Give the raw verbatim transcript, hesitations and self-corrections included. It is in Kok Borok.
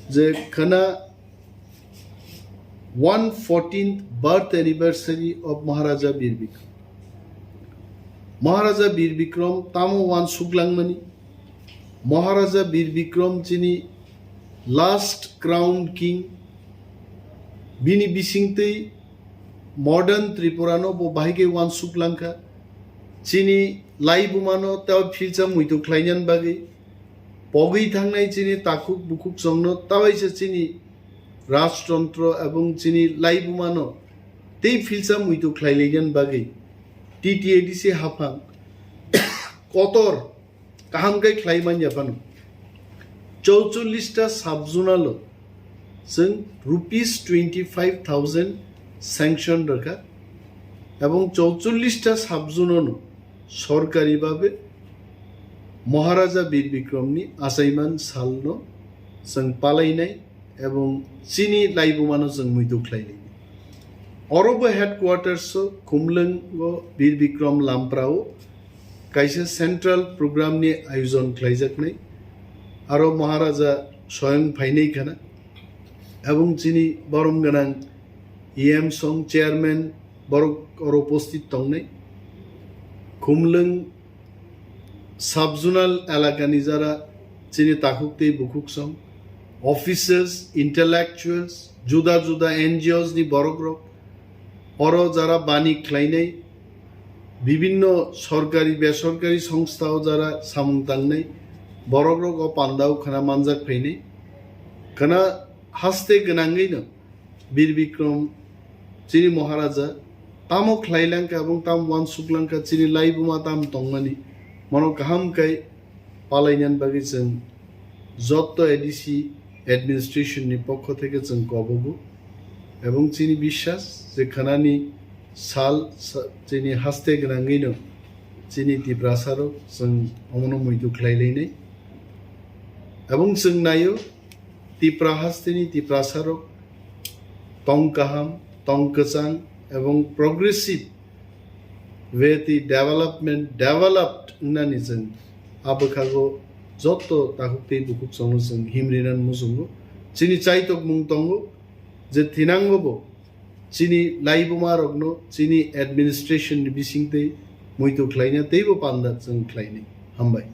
Je khana one fourteenth birth anniversary of Maharaja Bir Bikram. Maharaja Bir Bikram tamo uansuk langmani? Maharaja Bir Bikram chini last crown king, bini bisingtwi modern Tripura no bo bahai khe uansuk langkha. Chini laibuma no tei philsa muitu khlainani bagwi pogwi thangnai chini takhuk bukhuk chongno tawaisa chini rajtontro ebong chini laibuma no tei philsa muitu khlailainani bagwi T T A D C haphang kotor kaham khe khlai manya phano. Chaucholish ta sub zonal o chwng rupees twenty five thousand sanction rwkha ebong chaucholish ta sub zone no sorkari babe Maharaja Bir Bikram ni achaiman sal no chwng palainai ebong chini laibuma no chwng muitu khlainai. Oro bo headquarters o Khumlwng o Bir Bikram Lampra o kaisa central program ni ayojon khlaijaknai. Aro Maharaja soyong phainai khana. Ebong chini borom gwnang E M song chairman borok oro uposthit tongnai. Khumlwng sub zonal elakani jara chini takhuk tei bukhuk song, officers, intellectuals, juda juda N G Os ni borok rok, oro jara bani khlainai, bibinno sorkari besorkari songstha o jara samung tangnai, borok rok o panda o khana manjak phainai. Khana haste gwnangwi no Bir Bikram chini Maharaja tamo khlai langkha ebong tamo uansuk langkha, chini laibuma tamo tongmani, mono kaham kai palainani bagwi chwng jotto A D C administration ni pokho theke chwng kobogo. Ebong chini biswas je khanani sal sa-, chini haste gwnangwi no chini Tiprasa rok chwng omono muitu khlai lainai. Ebong chwng naio Tipra hasteni Tiprasa rok tong kaham, tong kwchang ebong progressive way tei development, developed wngnani chwng a bwkhago jotto takhuk tei bukhuk chwngno chwng himrinani muchungo. Chini chaitokmung tongo je thinango bo chini laibuma rokno chini administration ni bisingtwi muitu khlaina teibo panda chwng khlainai. Hambai.